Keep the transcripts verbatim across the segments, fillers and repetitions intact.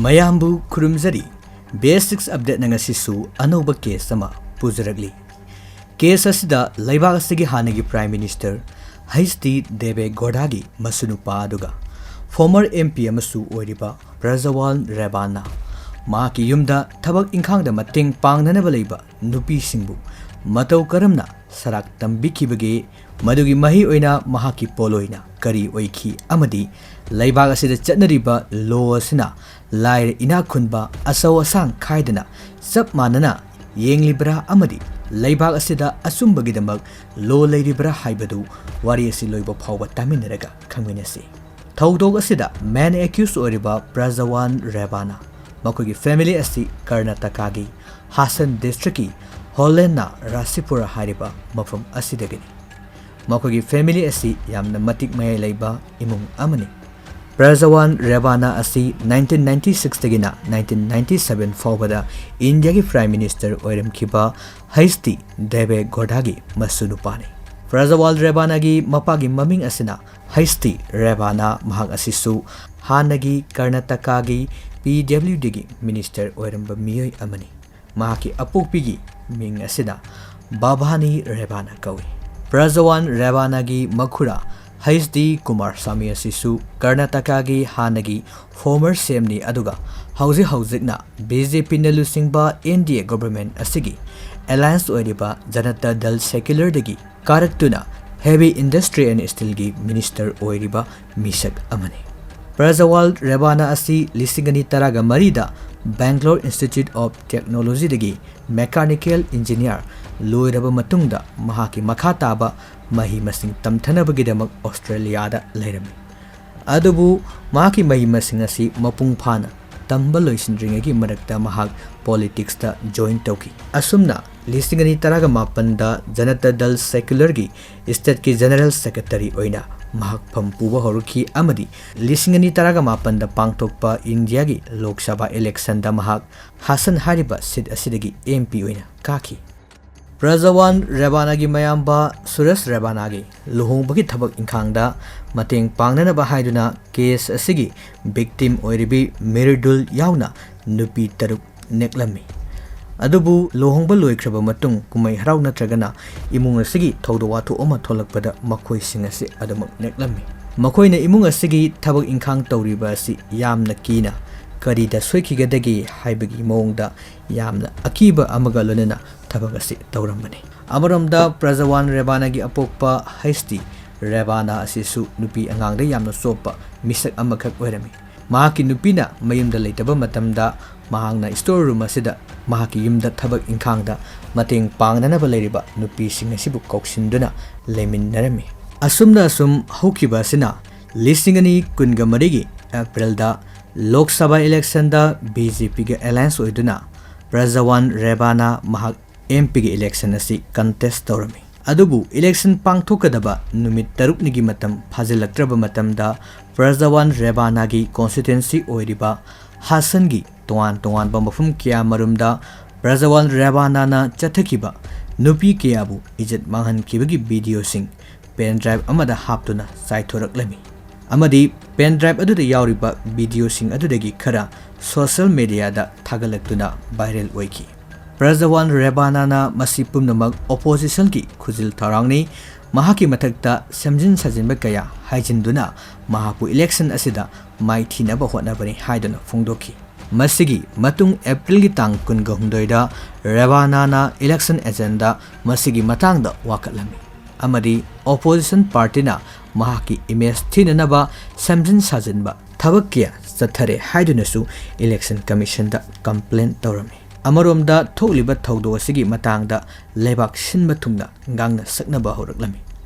ꯃꯌꯥꯝꯕꯨ ꯈꯨꯔꯨꯝꯖꯔꯤ꯫ ꯕꯤ ꯑꯦꯁ ꯁꯤꯛꯁ ꯑꯞꯗꯦꯠꯅ ꯉꯁꯤꯁꯨ ꯑꯅꯧꯕ ꯀꯦꯁ ꯑꯃ ꯄꯨꯖꯔꯛꯂꯤ꯫ ꯀꯦꯁ ꯑꯁꯤꯗ ꯂꯩꯕꯥꯛ ꯑꯁꯤꯒꯤ ꯍꯥꯟꯅꯒꯤ Prime Minister H D ꯗꯦꯕꯦ ꯒꯧꯗꯥꯒꯤ ꯃꯁꯨꯅꯨꯄꯥ ꯑꯗꯨꯒ former M P ꯑꯃꯁꯨ ꯑꯣꯏꯔꯤꯕ ꯄ꯭ꯔꯖꯋꯥꯜ ꯔꯦꯕꯥꯅ ꯃꯍꯥꯛꯀꯤ ꯌꯨꯝꯗ ꯊꯕꯛ ꯏꯪꯈꯥꯡꯗ ꯃꯇꯦꯡ ꯄꯥꯡꯅꯅꯕ ꯂꯩꯕ ꯅꯨꯄꯤꯁꯤꯡꯕꯨ ꯃꯇꯧ ꯀꯔꯝꯅ ꯁꯔꯥꯛ ꯇꯝꯕꯤꯈꯤꯕꯒꯦ, ꯃꯗꯨꯒꯤ ꯃꯍꯩ ꯑꯣꯏꯅ ꯃꯍꯥꯛꯀꯤ ꯄꯣꯠꯂꯣꯏꯅ ꯀꯔꯤ ꯑꯣꯏꯈꯤ, ꯑꯃꯗꯤ ꯂꯩꯕꯥꯛ ꯑꯁꯤꯗ ꯆꯠꯅꯔꯤꯕ law ꯑꯁꯤꯅ ꯂꯥꯏꯔ ꯏꯅꯥꯛ ꯈꯨꯟꯕ, ꯑꯆꯧ ꯑꯁꯥꯡ ꯈꯥꯏꯗꯅ ꯆꯞ ꯃꯥꯟꯅꯅ ꯌꯦꯡꯂꯤꯕ꯭ꯔꯥ, ꯑꯃꯗꯤ ꯂꯩꯕꯥꯛ ꯑꯁꯤꯗ ꯑꯆꯨꯝꯕꯒꯤꯗꯃꯛ law ꯂꯩꯔꯤꯕ꯭ꯔꯥ ꯍꯥꯏꯕꯗꯨ ꯋꯥꯔꯤ ꯑꯁꯤ ꯂꯣꯏꯕ ꯐꯥꯎꯕ ꯇꯥꯃꯤꯟꯅꯔꯒ ꯈꯪꯃꯤꯟꯅꯁꯤ꯫ ꯊꯧꯗꯣꯛ ꯑꯁꯤꯗ main accused ꯑꯣꯏꯔꯤꯕ ꯄ꯭ꯔꯖꯋꯥꯟ ꯔꯦꯕꯥꯅ ꯃꯈꯣꯏꯒꯤ family ꯑꯁꯤ ꯀꯔꯅꯥꯇꯀꯥꯒꯤ ꯍꯥꯁꯟ districtꯀꯤ ꯍꯣꯂꯦꯟꯅꯥ ꯔꯥꯁꯤꯄꯨꯔ ꯍꯥꯏꯔꯤꯕ ꯃꯐꯝ ꯑꯁꯤꯗꯒꯤꯅꯤ꯫ ꯃꯈꯣꯏꯒꯤ family ꯑꯁꯤ ꯌꯥꯝꯅ ꯃꯇꯤꯛ ꯃꯌꯥꯏ ꯂꯩꯕ ꯏꯃꯨꯡ ꯑꯃꯅꯤ꯫ ꯄ꯭ꯔꯖꯋꯥꯟ ꯔꯦꯕꯥꯅꯥ ꯑꯁꯤ nineteen ninety sixꯇꯒꯤꯅ nineteen ninety seven ꯐꯥꯎꯕꯗ ꯏꯟꯗꯤꯌꯥꯒꯤ Prime Minister ꯑꯣꯏꯔꯝꯈꯤꯕ H D ꯗꯦꯕꯦ ꯒꯧꯗꯥꯒꯤ ꯃꯁꯨ ꯅꯨꯄꯥꯅꯤ꯫ ꯄ꯭ꯔꯖꯋꯥꯜ ꯔꯦꯕꯥꯅꯥꯒꯤ ꯃꯄꯥꯒꯤ ꯃꯃꯤꯡ ꯑꯁꯤꯅ H D ꯔꯦꯕꯥꯅꯥ, ꯃꯍꯥꯛ ꯑꯁꯤꯁꯨ ꯍꯥꯟꯅꯒꯤ ꯀꯔꯅꯥꯇꯀꯥꯒꯤ P W Dꯒꯤ minister ꯑꯣꯏꯔꯝꯕ ꯃꯤꯑꯣꯏ ꯑꯃꯅꯤ꯫ ꯃꯍꯥꯛꯀꯤ ꯑꯄꯣꯛꯄꯤꯒꯤ ꯃꯤꯡ ꯑꯁꯤꯅ ꯕꯥꯚꯥꯅꯤ ꯔꯦꯕꯥꯅꯥ ꯀꯧꯏ꯫ ꯄ꯭ꯔꯖꯋꯥꯟ ꯔꯦꯕꯥꯅꯥꯒꯤ ꯃꯈꯨꯔꯥ H D ꯀꯨꯃꯥꯔꯁꯥꯃꯤ ꯑꯁꯤꯁꯨ ꯀꯔꯅꯥꯇꯀꯥꯒꯤ ꯍꯥꯟꯅꯒꯤ former C M ꯅꯤ, ꯑꯗꯨꯒ ꯍꯧꯖꯤꯛ ꯍꯧꯖꯤꯛꯅ B J Pꯅ ꯂꯨꯆꯤꯡꯕ N D A government ꯑꯁꯤꯒꯤ alliance ꯑꯣꯏꯔꯤꯕ ꯖꯅꯇꯥ ꯗꯜ Secularꯗꯒꯤ ꯀꯥꯔꯛꯇꯨꯅ Heavy Industry and Steelꯒꯤ minister ꯑꯣꯏꯔꯤꯕ ꯃꯤꯁꯛ ꯑꯃꯅꯤ꯫ ꯄ꯭ꯔꯖꯋꯥꯜ ꯔꯦꯕꯥꯅꯥ ꯑꯁꯤ ꯂꯤꯁꯤꯡ ꯑꯅꯤ ꯇꯔꯥꯒ ꯃꯔꯤꯗ Bangalore Institute of Technologyꯗꯒꯤ mechanical engineer ꯂꯣꯏꯔꯕ ꯃꯇꯨꯡꯗ ꯃꯍꯥꯛꯀꯤ ꯃꯈꯥ ꯇꯥꯕ ꯃꯍꯩ ꯃꯁꯤꯡ ꯇꯝꯊꯅꯕꯒꯤꯗꯃꯛ ꯑꯣꯁꯇ꯭ꯔꯦꯂꯤꯌꯥꯗ ꯂꯩꯔꯝꯃꯤ꯫ ꯑꯗꯨꯕꯨ ꯃꯍꯥꯛꯀꯤ ꯃꯍꯩ ꯃꯁꯤꯡ ꯑꯁꯤ ꯃꯄꯨꯡ ꯐꯥꯅ ꯇꯝꯕ ꯂꯣꯏꯁꯤꯟꯗ꯭ꯔꯤꯉꯩꯒꯤ ꯃꯔꯛꯇ ꯃꯍꯥꯛ politicsꯇ join ꯇꯧꯈꯤ꯫ ꯑꯁꯨꯝꯅ ꯂꯤꯁꯤꯡ ꯑꯅꯤ ꯇꯔꯥꯒ ꯃꯥꯄꯟꯗ ꯖꯅꯇꯥ ꯗꯜ Secularꯒꯤ stateꯀꯤ general secretary ꯑꯣꯏꯅ ꯃꯍꯥꯛ ꯐꯝ ꯄꯨꯕ ꯍꯧꯔꯛꯈꯤ ꯑꯃꯗꯤ ꯂꯤꯁꯤꯡ ꯑꯅꯤ ꯇꯔꯥꯒ ꯃꯥꯄꯟꯗ ꯄꯥꯡꯊꯣꯛꯄ ꯏꯟꯗꯤꯌꯥꯒꯤ ꯂꯣꯛ ꯁꯚꯥ electionꯗ ꯃꯍꯥꯛ ꯍꯥꯁꯟ ꯍꯥꯏꯔꯤꯕ seat ꯑꯁꯤꯗꯒꯤ M P ꯑꯣꯏꯅ ꯀꯥꯈꯤ꯫ ꯄ꯭ꯔꯖꯋꯥꯟ ꯔꯦꯕꯥꯅꯥꯒꯤ ꯃꯌꯥꯝꯕ ꯁꯨꯔꯦꯁ ꯔꯦꯕꯥꯅꯥꯒꯤ ꯂꯨꯍꯣꯡꯕꯒꯤ ꯊꯕꯛ ꯏꯪꯈꯥꯡꯗ ꯃꯇꯦꯡ ꯄꯥꯡꯅꯅꯕ ꯍꯥꯏꯗꯨꯅ ꯀꯦꯁ ꯑꯁꯤꯒꯤ ꯚꯤꯛꯇꯤꯝ ꯑꯣꯏꯔꯤꯕꯤ ꯃꯤꯔꯗꯨꯜ ꯌꯥꯎꯅ ꯅꯨꯄꯤ ꯇꯔꯨꯛ ꯅꯦꯛꯂꯝꯃꯤ꯫ ꯑꯗꯨꯕꯨ ꯂꯨꯍꯣꯡꯕ ꯂꯣꯏꯈ꯭ꯔꯕ ꯃꯇꯨꯡ ꯀꯨꯝꯍꯩ ꯍꯔꯥꯎ ꯅꯠꯇ꯭ꯔꯒꯅ ꯏꯃꯨꯡ ꯑꯁꯤꯒꯤ ꯊꯧꯗꯣꯛ ꯋꯥꯊꯣꯛ ꯑꯃ ꯊꯣꯛꯂꯛꯄꯗ ꯃꯈꯣꯏꯁꯤꯡ ꯑꯁꯤ ꯑꯗꯨꯃꯛ ꯅꯦꯛꯂꯝꯃꯤ꯫ ꯃꯈꯣꯏꯅ ꯏꯃꯨꯡ ꯑꯁꯤꯒꯤ ꯊꯕꯛ ꯏꯪꯈꯥꯡ ꯇꯧꯔꯤꯕ ꯑꯁꯤ ꯌꯥꯝꯅ ꯀꯤꯅ ꯀꯔꯤꯗ ꯁꯣꯏꯈꯤꯒꯗꯒꯦ ꯍꯥꯏꯕꯒꯤ ꯃꯑꯣꯡꯗ ꯌꯥꯝꯅ ꯑꯀꯤꯕ ꯑꯃꯒ ꯂꯣꯏꯅꯅ ꯊꯕꯛ ꯑꯁꯤ ꯇꯧꯔꯝꯕꯅꯤ꯫ ꯑꯃꯔꯣꯝꯗ ꯄ꯭ꯔꯖꯋꯥꯟ ꯔꯦꯕꯥꯅꯥꯒꯤ ꯑꯄꯣꯛꯄ ꯍꯩꯁꯇꯤ ꯔꯦꯕꯥꯅꯥ ꯑꯁꯤꯁꯨ ꯅꯨꯄꯤ ꯑꯉꯥꯡꯗ ꯌꯥꯝꯅ ꯆꯣꯞꯄ ꯃꯤꯁꯛ ꯑꯃꯈꯛ ꯑꯣꯏꯔꯝꯃꯤ꯫ ꯃꯍꯥꯛꯀꯤ ꯅꯨꯄꯤꯅ ꯃꯌꯨꯝꯗ ꯂꯩꯇꯕ ꯃꯇꯝꯗ ꯃꯍꯥꯛꯅ ꯁ꯭ꯇꯣꯔ ꯔꯨꯝ ꯑꯁꯤꯗ ꯃꯍꯥꯛꯀꯤ ꯌꯨꯝꯗ ꯊꯕꯛ ꯏꯪꯈꯥꯡꯗ ꯃꯇꯦꯡ ꯄꯥꯡꯅꯅꯕ ꯂꯩꯔꯤꯕ ꯅꯨꯄꯤꯁꯤꯡ ꯑꯁꯤꯕꯨ ꯀꯧꯁꯤꯟꯗꯨꯅ ꯂꯩꯃꯤꯟꯅꯔꯝꯃꯤ꯫ ꯑꯁꯨꯝꯅ ꯑꯁꯨꯝ ꯍꯧꯈꯤꯕ ꯑꯁꯤꯅ ꯂꯤꯁꯤꯡ ꯑꯅꯤ ꯀꯨꯟꯒ ꯃꯔꯤꯒꯤ ꯑꯦꯄ꯭ꯔꯤꯜꯗ ꯂꯣꯛ ꯁꯚꯥ ꯏꯂꯦꯛꯁꯟꯗ ꯕꯤ ꯖꯦ ꯄꯤꯒ ꯑꯦꯂꯥꯏꯟꯁ ꯑꯣꯏꯗꯨꯅ ꯄ꯭ꯔꯖꯋꯥꯟ ꯔꯦꯕꯥꯅꯥ ꯃꯍꯥꯛ ꯑꯦꯝ ꯄꯤꯒꯤ ꯏꯂꯦꯛꯁꯟ ꯑꯁꯤ ꯀꯟꯇꯦꯁ ꯇꯧꯔꯝꯃꯤ꯫ ꯑꯗꯨꯕꯨ ꯏꯂꯦꯛꯁꯟ ꯄꯥꯡꯊꯣꯛꯀꯗꯕ ꯅꯨꯃꯤꯠ ꯇꯔꯨꯛꯅꯤꯒꯤ ꯃꯇꯝ ꯐꯥꯖꯤꯜꯂꯛꯇ꯭ꯔꯕ ꯃꯇꯝꯗ ꯄ꯭ꯔꯖꯋꯥꯟ ꯔꯦꯕꯥꯅꯥꯒꯤ ꯀꯣꯟꯁꯇꯤꯇ꯭ꯋꯦꯟꯁꯤ ꯑꯣꯏꯔꯤꯕ ꯍꯥꯁꯟꯒꯤ ꯇꯣꯉꯥꯟ ꯇꯣꯉꯥꯟꯕ ꯃꯐꯝ ꯀꯌꯥꯃꯔꯨꯝꯗ ꯄ꯭ꯔꯖꯋꯥꯟ ꯔꯦꯕꯥꯅꯥꯅ ꯆꯠꯊꯈꯤꯕ ꯅꯨꯄꯤ ꯀꯌꯥꯕꯨ ꯏꯖꯠ ꯃꯥꯡꯍꯟꯈꯤꯕꯒꯤ ꯚꯤꯗꯤꯑꯣꯁꯤꯡ ꯄꯦꯟ ꯗ꯭ꯔꯥꯏꯚ ꯑꯃꯗ ꯍꯥꯞꯇꯨꯅ ꯆꯥꯏꯊꯣꯔꯛꯂꯝꯃꯤ꯫ ꯑꯃꯗꯤ ꯄꯦꯟ ꯗ꯭ꯔꯥꯏꯚ ꯑꯗꯨꯗ ꯌꯥꯎꯔꯤꯕ ꯚꯤꯗꯤꯑꯣꯁꯤꯡ ꯑꯗꯨꯗꯒꯤ ꯈꯔ ꯁꯣꯁꯤꯌꯦꯜ ꯃꯤꯗꯤꯌꯥꯗ ꯊꯥꯒꯠꯂꯛꯇꯨꯅ ꯚꯥꯏꯔꯦꯜ ꯑꯣꯏꯈꯤ꯫ ꯄ꯭ꯔꯖꯋꯥꯟ ꯔꯦꯕꯥꯅꯥꯅ ꯃꯁꯤ ꯄꯨꯝꯅꯃꯛ ꯑꯣꯄꯣꯖꯤꯁꯟꯒꯤ ꯈꯨꯖꯤꯜ ꯊꯧꯔꯥꯡꯅꯤ, ꯃꯍꯥꯛꯀꯤ ꯃꯊꯛꯇ ꯁꯦꯝꯖꯤꯟ ꯁꯥꯖꯤꯟꯕ ꯀꯌꯥ ꯍꯥꯏꯖꯤꯟꯗꯨꯅ ꯃꯍꯥꯛꯄꯨ ꯏꯂꯦꯛꯁꯟ ꯑꯁꯤꯗ ꯃꯥꯏꯊꯤꯅꯕ ꯍꯣꯠꯅꯕꯅꯤ ꯍꯥꯏꯗꯨꯅ ꯐꯣꯡꯗꯣꯛꯈꯤ꯫ ꯃꯁꯤꯒꯤ ꯃꯇꯨꯡ ꯑꯦꯄ꯭ꯔꯤꯜꯒꯤ ꯇꯥꯡ ꯀꯨꯟꯒ ꯍꯨꯝꯗꯣꯏꯗ ꯔꯦꯕꯥꯅꯥꯅ ꯏꯂꯦꯛꯁꯟ ꯑꯦꯖꯦꯟꯗ ꯃꯁꯤꯒꯤ ꯃꯇꯥꯡꯗ ꯋꯥꯀꯠꯂꯝꯃꯤ ꯑꯃꯗꯤ ꯑꯣꯄꯣꯖꯤꯁꯟ ꯄꯥꯔꯇꯤꯅ ꯃꯍꯥꯛꯀꯤ ꯏꯃꯦꯖ ꯊꯤꯅꯅꯕ ꯁꯦꯝꯖꯤꯟ ꯁꯥꯖꯤꯟꯕ ꯊꯕꯛ ꯀꯌꯥ ꯆꯠꯊꯔꯦ ꯍꯥꯏꯗꯨꯅꯁꯨ ꯏꯂꯦꯛꯁꯟ ꯀꯃꯤꯁꯟꯗ ꯀꯝꯄ꯭ꯂꯦꯟ ꯇꯧꯔꯝꯃꯤ꯫ ꯑꯃꯔꯣꯝꯗ ꯊꯣꯛꯂꯤꯕ ꯊꯧꯗꯣꯛ ꯑꯁꯤꯒꯤ ꯃꯇꯥꯡꯗ ꯂꯩꯕꯥꯛ ꯁꯤꯟꯕ ꯊꯨꯡꯅ ꯉꯥꯡꯅ ꯁꯛꯅꯕ ꯍꯧꯔꯛꯂꯝꯃꯤ꯫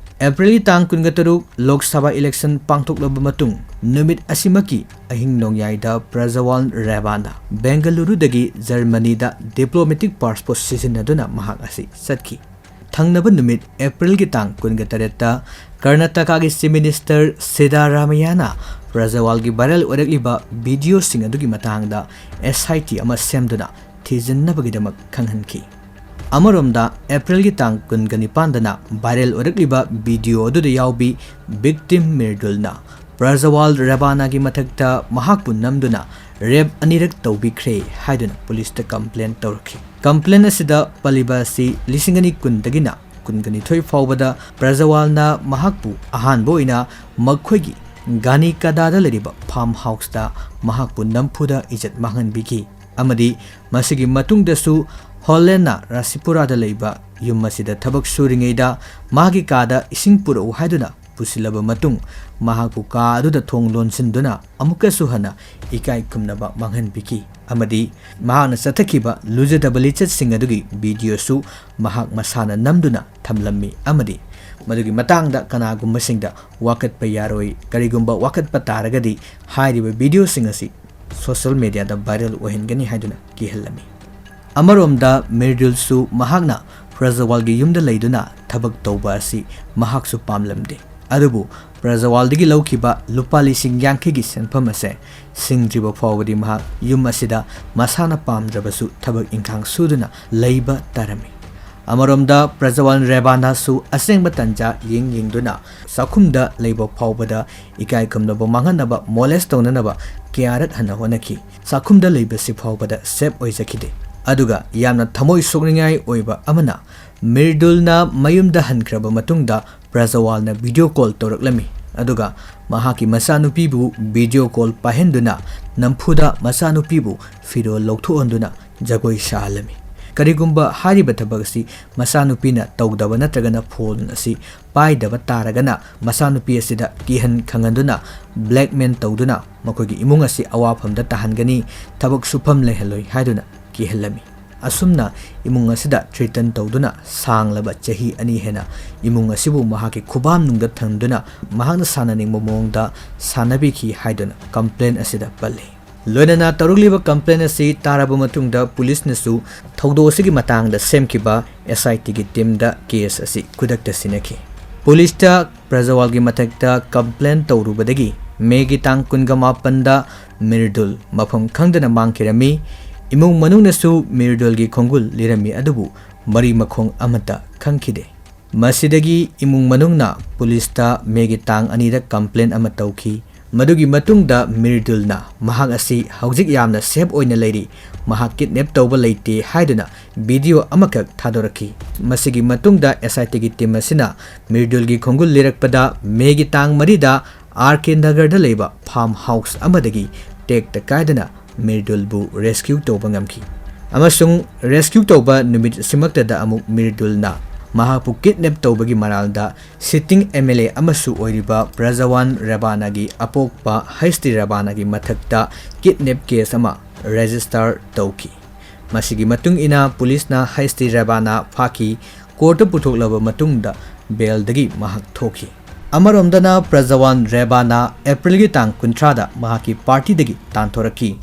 ꯑꯦꯄ꯭ꯔꯤꯜꯒꯤ ꯇꯥꯡ ꯀꯨꯟꯒ ꯇꯔꯨꯛ ꯂꯣꯛ ꯁꯚꯥ ꯏꯂꯦꯛꯁꯟ ꯄꯥꯡꯊꯣꯛꯂꯕ ꯃꯇꯨꯡ ꯅꯨꯃꯤꯠ ꯑꯁꯤꯃꯛꯀꯤ ꯑꯍꯤꯡ ꯅꯣꯡꯌꯥꯏꯗ ꯄ꯭ꯔꯖꯋꯥꯜ ꯔꯦꯕꯥꯅ ꯕꯦꯡꯒꯂꯨꯔꯨꯗꯒꯤ ꯖꯔꯃꯅꯤꯗ ꯗꯤꯄ꯭ꯂꯣꯃꯦꯇꯤꯛ ꯄꯥꯁꯄꯣꯔꯠ ꯁꯤꯖꯤꯟꯅꯗꯨꯅ ꯃꯍꯥꯛ ꯑꯁꯤ ꯆꯠꯈꯤ꯫ ꯊꯪꯅꯕ ꯅꯨꯃꯤꯠ ꯑꯦꯄ꯭ꯔꯤꯜꯒꯤ ꯇꯥꯡ ꯀꯨꯟꯒ ꯇꯔꯦꯠꯇ ꯀꯔꯅꯥꯇꯀꯥꯒꯤ ꯆꯤꯐ ꯃꯤꯅꯤꯁꯇꯔ ꯁꯤꯗꯥꯔꯥꯃꯌꯥꯅ ꯄ꯭ꯔꯖꯋꯥꯜꯒꯤ ꯚꯥꯏꯔꯦꯜ ꯑꯣꯏꯔꯛꯂꯤꯕ ꯚꯤꯗꯤꯑꯣꯁꯤꯡ ꯑꯗꯨꯒꯤ ꯃꯇꯥꯡꯗ ꯑꯦꯁ ꯑꯥꯏ ꯇꯤ ꯑꯃ ꯁꯦꯝꯗꯨꯅ ꯊꯤꯖꯤꯟꯅꯕꯒꯤꯗꯃꯛ ꯈꯪꯍꯟꯈꯤ꯫ ꯑꯃꯔꯣꯝꯗ, ꯑꯦꯄ꯭ꯔꯤꯜꯒꯤ ꯇꯥꯡ ꯀꯨꯟꯒ ꯅꯤꯄꯥꯟꯗꯅ viral ꯑꯣꯏꯔꯛꯂꯤꯕ video ꯑꯗꯨꯗ ꯌꯥꯎꯕꯤ victim ꯃꯤꯔꯗꯨꯜꯅ ꯄ꯭ꯔꯖꯋꯥꯜ ꯔꯦꯕꯥꯅꯥꯒꯤ ꯃꯊꯛꯇ ꯃꯍꯥꯛꯄꯨ ꯅꯝꯗꯨꯅ rape ꯑꯅꯤꯔꯛ ꯇꯧꯕꯤꯈ꯭ꯔꯦ ꯍꯥꯏꯗꯨꯅ ꯄꯨꯂꯤꯁꯇ complain ꯇꯧꯔꯛꯈꯤ꯫ Complain ꯑꯁꯤꯗ ꯄꯜꯂꯤꯕ ꯑꯁꯤ ꯂꯤꯁꯤꯡ ꯑꯅꯤ ꯀꯨꯟꯗꯒꯤꯅ ꯀꯨꯟꯒ ꯅꯤꯊꯣꯏ ꯐꯥꯎꯕꯗ ꯄ꯭ꯔꯖꯋꯥꯜꯅ ꯃꯍꯥꯛꯄꯨ ꯑꯍꯥꯟꯕ ꯑꯣꯏꯅ ꯃꯈꯣꯏꯒꯤ ꯒꯥꯅꯤꯀꯥꯗꯥꯗ ꯂꯩꯔꯤꯕ farm houseꯇ ꯃꯍꯥꯛꯄꯨ ꯅꯝꯐꯨꯗ ꯏꯖꯠ ꯃꯥꯡꯍꯟꯕꯤꯈꯤ ꯑꯃꯗꯤ ꯃꯁꯤꯒꯤ ꯃꯇꯨꯡꯗꯁꯨ ꯍꯣꯂꯦꯟꯅ ꯔꯥꯁꯤꯄꯨꯔꯥꯗ ꯂꯩꯕ ꯌꯨꯝ ꯑꯁꯤꯗ ꯊꯕꯛ ꯁꯨꯔꯤꯉꯩꯗ ꯃꯍꯥꯛꯀꯤ ꯀꯥꯗ ꯏꯁꯤꯡ ꯄꯨꯔꯛꯎ ꯍꯥꯏꯗꯨꯅ ꯄꯨꯁꯤꯜꯂꯕ ꯃꯇꯨꯡ, ꯃꯍꯥꯛꯄꯨ ꯀꯥ ꯑꯗꯨꯗ ꯊꯣꯡ ꯂꯣꯟꯁꯤꯟꯗꯨꯅ ꯑꯃꯨꯛꯀꯁꯨ ꯍꯟꯅ ꯏꯀꯥꯏ ꯈꯨꯝꯅꯕ ꯃꯥꯡꯍꯟꯕꯤꯈꯤ ꯑꯃꯗꯤ ꯃꯍꯥꯛꯅ ꯆꯠꯊꯈꯤꯕ ꯂꯨꯖꯗꯕ ꯂꯤꯆꯠꯁꯤꯡ ꯑꯗꯨꯒꯤ videoꯁꯨ ꯃꯍꯥꯛ ꯃꯁꯥꯅ ꯅꯝꯗꯨꯅ ꯊꯝꯂꯝꯃꯤ ꯑꯃꯗꯤ ꯃꯗꯨꯒꯤ ꯃꯇꯥꯡꯗ ꯀꯅꯥꯒꯨꯝꯕꯁꯤꯡꯗ ꯋꯥꯀꯠꯄ ꯌꯥꯔꯣꯏ, ꯀꯔꯤꯒꯨꯝꯕ ꯋꯥꯀꯠꯄ ꯇꯥꯔꯒꯗꯤ ꯍꯥꯏꯔꯤꯕ videoꯁꯤꯡ ꯑꯁꯤ social mediaꯗ viral ꯑꯣꯏꯍꯟꯒꯅꯤ ꯍꯥꯏꯗꯨꯅ ꯀꯤꯍꯜꯂꯝꯃꯤ꯫ ꯑꯃꯔꯣꯝꯗ ꯃꯤꯔꯗꯨꯜꯁꯨ ꯃꯍꯥꯛꯅ ꯄ꯭ꯔꯖꯋꯥꯜꯒꯤ ꯌꯨꯝꯗ ꯂꯩꯗꯨꯅ ꯊꯕꯛ ꯇꯧꯕ ꯑꯁꯤ ꯃꯍꯥꯛꯁꯨ ꯄꯥꯝꯂꯝꯗꯦ꯫ ꯑꯗꯨꯕꯨ ꯄ꯭ꯔꯖꯋꯥꯜꯗꯒꯤ ꯂꯧꯈꯤꯕ ꯂꯨꯄꯥ ꯂꯤꯁꯤꯡ ꯌꯥꯡꯈꯩꯒꯤ ꯁꯦꯟꯐꯝ ꯑꯁꯦ ꯁꯤꯡꯗ꯭ꯔꯤꯕ ꯐꯥꯎꯕꯗꯤ ꯃꯍꯥꯛ ꯌꯨꯝ ꯑꯁꯤꯗ ꯃꯁꯥꯅ ꯄꯥꯝꯗ꯭ꯔꯕꯁꯨ ꯊꯕꯛ ꯏꯪꯈꯥꯡ ꯁꯨꯗꯨꯅ ꯂꯩꯕ ꯇꯥꯔꯝꯃꯤ꯫ ꯑꯃꯔꯣꯝꯗ ꯄ꯭ꯔꯖꯋꯥꯜ ꯔꯦꯕꯥꯅꯥꯁꯨ ꯑꯁꯦꯡꯕ ꯇꯟꯖꯥ ꯌꯦꯡ ꯌꯦꯡꯗꯨꯅ ꯆꯥꯛꯈꯨꯝꯗ ꯂꯩꯕ ꯐꯥꯎꯕꯗ ꯏꯀꯥꯏ ꯈꯨꯝꯅꯕ ꯃꯥꯡꯍꯟꯅꯕ, molest ꯇꯧꯅꯅꯕ ꯀꯌꯥꯔꯛ ꯍꯟꯅ ꯍꯣꯠꯅꯈꯤ꯫ ꯆꯥꯛꯈꯨꯝꯗ ꯂꯩꯕꯁꯤ ꯐꯥꯎꯕꯗ safe ꯑꯣꯏꯖꯈꯤꯗꯦ꯫ ꯑꯗꯨꯒ ꯌꯥꯝꯅ ꯊꯃꯣꯏ ꯁꯣꯛꯅꯤꯡꯉꯥꯏ ꯑꯣꯏꯕ ꯑꯃꯅ, ꯃꯤꯔꯗꯨꯜꯅ ꯃꯌꯨꯝꯗ ꯍꯟꯈ꯭ꯔꯕ ꯃꯇꯨꯡꯗ ꯄ꯭ꯔꯖꯋꯥꯜꯅ video call ꯇꯧꯔꯛꯂꯝꯃꯤ꯫ ꯑꯗꯨꯒ ꯃꯍꯥꯛꯀꯤ ꯃꯆꯥꯅꯨꯄꯤꯕꯨ video call ꯄꯥꯏꯍꯟꯗꯨꯅ ꯅꯝꯐꯨꯗ ꯃꯆꯥꯅꯨꯄꯤꯕꯨ ꯐꯤꯔꯣꯜ ꯂꯧꯊꯣꯛꯍꯟꯗꯨꯅ ꯖꯒꯣꯏ ꯁꯥꯍꯜꯂꯝꯃꯤ꯫ ꯀꯔꯤꯒꯨꯝꯕ ꯍꯥꯏꯔꯤꯕ ꯊꯕꯛ ꯑꯁꯤ ꯃꯆꯥꯅꯨꯄꯤꯅ ꯇꯧꯗꯕ ꯅꯠꯇ꯭ꯔꯒꯅ phone ꯑꯁꯤ ꯄꯥꯏꯗꯕ ꯇꯥꯔꯒꯅ ꯃꯆꯥꯅꯨꯄꯤ ꯑꯁꯤꯗ ꯀꯤꯍꯟ ꯈꯪꯍꯟꯗꯨꯅ blackmail ꯇꯧꯗꯨꯅ ꯃꯈꯣꯏꯒꯤ ꯏꯃꯨꯡ ꯑꯁꯤ ꯑꯋꯥꯐꯝꯗ ꯇꯥꯍꯟꯒꯅꯤ, ꯊꯕꯛ ꯁꯨꯐꯝ ꯂꯩꯍꯜꯂꯣꯏ ꯍꯥꯏꯗꯨꯅ ꯀꯤꯍꯜꯂꯝꯃꯤ꯫ ꯑꯁꯨꯝꯅ ꯏꯃꯨꯡ ꯑꯁꯤꯗ threaten ꯇꯧꯗꯨꯅ ꯁꯥꯡꯂꯕ ꯆꯍꯤ ꯑꯅꯤ ꯍꯦꯟꯅ ꯏꯃꯨꯡ ꯑꯁꯤꯕꯨ ꯃꯍꯥꯛꯀꯤ ꯈꯨꯕꯥꯝꯅꯨꯡꯗ ꯊꯝꯗꯨꯅ ꯃꯍꯥꯛꯅ ꯁꯥꯟꯅꯅꯤꯡꯕ ꯃꯑꯣꯡꯗ ꯁꯥꯟꯅꯕꯤꯈꯤ ꯍꯥꯏꯗꯨꯅ complain ꯑꯁꯤꯗ ꯄꯜꯂꯤ꯫ ꯂꯣꯏꯅꯅ ꯇꯧꯔꯛꯂꯤꯕ complain ꯑꯁꯤ ꯇꯥꯔꯕ ꯃꯇꯨꯡꯗ ꯄꯨꯂꯤꯁꯅꯁꯨ ꯊꯧꯗꯣꯛ ꯑꯁꯤꯒꯤ ꯃꯇꯥꯡꯗ ꯁꯦꯝꯈꯤꯕ SITꯒꯤ teamꯗ case ꯑꯁꯤ ꯈꯨꯗꯛꯇ ꯁꯤꯟꯅꯈꯤ꯫ ꯄꯨꯂꯤꯁꯇ ꯄ꯭ꯔꯖꯋꯥꯜꯒꯤ ꯃꯊꯛꯇ complain ꯇꯧꯔꯨꯕꯗꯒꯤ ꯃꯦꯒꯤ ꯇꯥꯡ ꯀꯨꯟꯒ ꯃꯥꯄꯟꯗ ꯃꯤꯔꯗꯨꯜ ꯃꯐꯝ ꯈꯪꯗꯅ ꯃꯥꯡꯈꯤꯔꯝꯃꯤ꯫ ꯏꯃꯨꯡ ꯃꯅꯨꯡꯅꯁꯨ ꯃꯤꯔꯗꯨꯜꯒꯤ ꯈꯣꯡꯒꯨꯜ ꯂꯤꯔꯝꯃꯤ, ꯑꯗꯨꯕꯨ ꯃꯔꯤ ꯃꯈꯣꯡ ꯑꯃꯠꯇ ꯈꯪꯈꯤꯗꯦ꯫ ꯃꯁꯤꯗꯒꯤ ꯏꯃꯨꯡ ꯃꯅꯨꯡꯅ ꯄꯨꯂꯤꯁꯇ ꯃꯦꯒꯤ ꯇꯥꯡ ꯑꯅꯤꯗ complaint ꯑꯃ ꯇꯧꯈꯤ꯫ ꯃꯗꯨꯒꯤ ꯃꯇꯨꯡꯗ ꯃꯤꯔꯗꯨꯜꯅ ꯃꯍꯥꯛ ꯑꯁꯤ ꯍꯧꯖꯤꯛ ꯌꯥꯝꯅ safe ꯑꯣꯏꯅ ꯂꯩꯔꯤ, ꯃꯍꯥꯛ kidnap ꯇꯧꯕ ꯂꯩꯇꯦ ꯍꯥꯏꯗꯨꯅ video ꯑꯃꯈꯛ ꯊꯥꯗꯣꯔꯛꯈꯤ꯫ ꯃꯁꯤꯒꯤ ꯃꯇꯨꯡꯗ S I T ꯒꯤ team ꯑꯁꯤꯅ ꯃꯤꯔꯗꯨꯜꯒꯤ ꯈꯣꯡꯒꯨꯜ ꯂꯤꯔꯛꯄꯗ ꯃꯦꯒꯤ ꯇꯥꯡ ꯃꯔꯤꯗ R K ꯅꯒꯔꯗ ꯂꯩꯕ farm house ꯑꯃꯗꯒꯤ ꯇꯦꯛꯇ ꯀꯥꯏꯗꯅ ꯃꯤꯔꯗꯨꯜꯕꯨ rescue ꯇꯧꯕ ꯉꯝꯈꯤ꯫ ꯑꯃꯁꯨꯡ rescue ꯇꯧꯕ ꯅꯨꯃꯤꯠ ꯑꯁꯤꯃꯛꯇꯗ ꯑꯃꯨꯛ ꯃꯤꯔꯗꯨꯜꯅ ꯃꯍꯥꯛꯄꯨ kidnap ꯇꯧꯕꯒꯤ ꯃꯔꯥꯜꯗ sitting M L A ꯑꯃꯁꯨ ꯑꯣꯏꯔꯤꯕ ꯄ꯭ꯔꯖꯋꯥꯟ ꯔꯦꯕꯥꯅꯥꯒꯤ ꯑꯄꯣꯛꯄ ꯍꯩꯁꯇꯤ ꯔꯦꯕꯥꯅꯥꯒꯤ ꯃꯊꯛꯇ kidnap case ꯑꯃ register ꯇꯧꯈꯤ꯫ ꯃꯁꯤꯒꯤ ꯃꯇꯨꯡ ꯏꯟꯅ ꯄꯨꯂꯤꯁꯅ ꯍꯩꯁꯇꯤ ꯔꯦꯕꯥꯅꯥ ꯐꯥꯈꯤ꯫ Courtꯇ ꯄꯨꯊꯣꯛꯂꯕ ꯃꯇꯨꯡꯗ bailꯗꯒꯤ ꯃꯍꯥꯛ ꯊꯣꯛꯈꯤ꯫ ꯑꯃꯔꯣꯝꯗꯅ ꯄ꯭ꯔꯖꯋꯥꯟ ꯔꯦꯕꯥꯅꯥ Aprilꯒꯤ ꯇꯥꯡ ꯀꯨꯟꯊ꯭ꯔꯥꯗ ꯃꯍꯥꯛꯀꯤ partyꯗꯒꯤ ꯇꯥꯟꯊꯣꯔꯛꯈꯤ꯫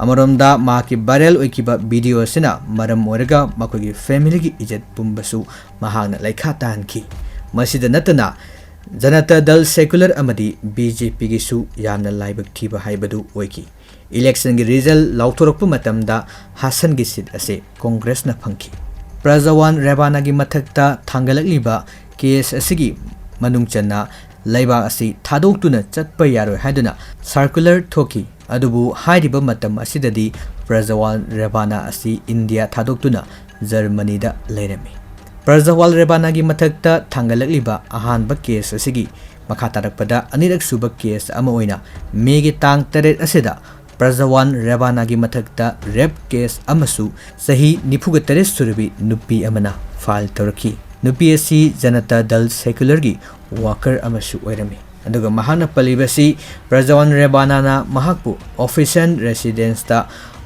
ꯑꯃꯔꯣꯝꯗ ꯃꯍꯥꯛꯀꯤ viral ꯑꯣꯏꯈꯤꯕ video ꯑꯁꯤꯅ ꯃꯔꯝ ꯑꯣꯏꯔꯒ ꯃꯈꯣꯏꯒꯤ familyꯒꯤ ꯏꯖꯠ ꯄꯨꯝꯕꯁꯨ ꯃꯍꯥꯛꯅ ꯂꯩꯈꯥ ꯇꯥꯍꯟꯈꯤ꯫ ꯃꯁꯤꯗ ꯅꯠꯇꯅ ꯖꯅꯇꯥ ꯗꯜ Secular ꯑꯃꯗꯤ B J Pꯒꯤꯁꯨ ꯌꯥꯝꯅ ꯂꯥꯏꯕꯛ ꯊꯤꯕ ꯍꯥꯏꯕꯗꯨ ꯑꯣꯏꯈꯤ꯫ Electionꯒꯤ result ꯂꯥꯎꯊꯣꯔꯛꯄ ꯃꯇꯝꯗ ꯍꯥꯁꯟꯒꯤ seat ꯑꯁꯤ Congressꯅ ꯐꯪꯈꯤ꯫ ꯄ꯭ꯔꯖꯋꯥꯟ ꯔꯦꯕꯥꯅꯥꯒꯤ ꯃꯊꯛꯇ ꯊꯥꯡꯒꯠꯂꯛꯂꯤꯕ case ꯑꯁꯤꯒꯤ ꯃꯅꯨꯡ ꯆꯟꯅ ꯂꯩꯕꯥꯛ ꯑꯁꯤ ꯊꯥꯗꯣꯛꯇꯨꯅ ꯆꯠꯄ ꯌꯥꯔꯣꯏ ꯍꯥꯏꯗꯨꯅ circular ꯊꯣꯛꯈꯤ꯫ ꯑꯗꯨꯕꯨ ꯍꯥꯏꯔꯤꯕ ꯃꯇꯝ ꯑꯁꯤꯗꯗꯤ ꯄ꯭ꯔꯖꯋꯥꯟ ꯔꯦꯕꯥꯅꯥ ꯑꯁꯤ ꯏꯟꯗꯤꯌꯥ ꯊꯥꯗꯣꯛꯇꯨꯅ ꯖꯔꯃꯅꯤꯗ ꯂꯩꯔꯝꯃꯤ꯫ ꯄ꯭ꯔꯖꯋꯥꯜ ꯔꯦꯕꯥꯅꯥꯒꯤ ꯃꯊꯛꯇ ꯊꯥꯡꯒꯠꯂꯛꯂꯤꯕ ꯑꯍꯥꯟꯕ case ꯑꯁꯤꯒꯤ ꯃꯈꯥ ꯇꯥꯔꯛꯄꯗ ꯑꯅꯤꯔꯛ ꯁꯨꯕ case ꯑꯃ ꯑꯣꯏꯅ ꯃꯦꯒꯤ ꯇꯥꯡ ꯇꯔꯦꯠ ꯑꯁꯤꯗ ꯄ꯭ꯔꯖꯋꯥꯟ ꯔꯦꯕꯥꯅꯥꯒꯤ ꯃꯊꯛꯇ rape case ꯑꯃꯁꯨ ꯆꯍꯤ ꯅꯤꯐꯨꯒ ꯇꯔꯦꯠ ꯁꯨꯔꯕꯤ ꯅꯨꯄꯤ ꯑꯃꯅ file ꯇꯧꯔꯛꯈꯤ꯫ ꯅꯨꯄꯤ ꯑꯁꯤ ꯖꯅꯇꯥ ꯗꯜ Secularꯒꯤ worker ꯑꯃꯁꯨ ꯑꯣꯏꯔꯝꯃꯤ꯫ ꯑꯗꯨꯒ ꯃꯍꯥꯛꯅ ꯄꯜꯂꯤꯕꯁꯤ ꯄ꯭ꯔꯖꯋꯥꯟ ꯔꯦꯕꯥꯅꯥꯅ ꯃꯍꯥꯛꯄꯨ official residenceꯇ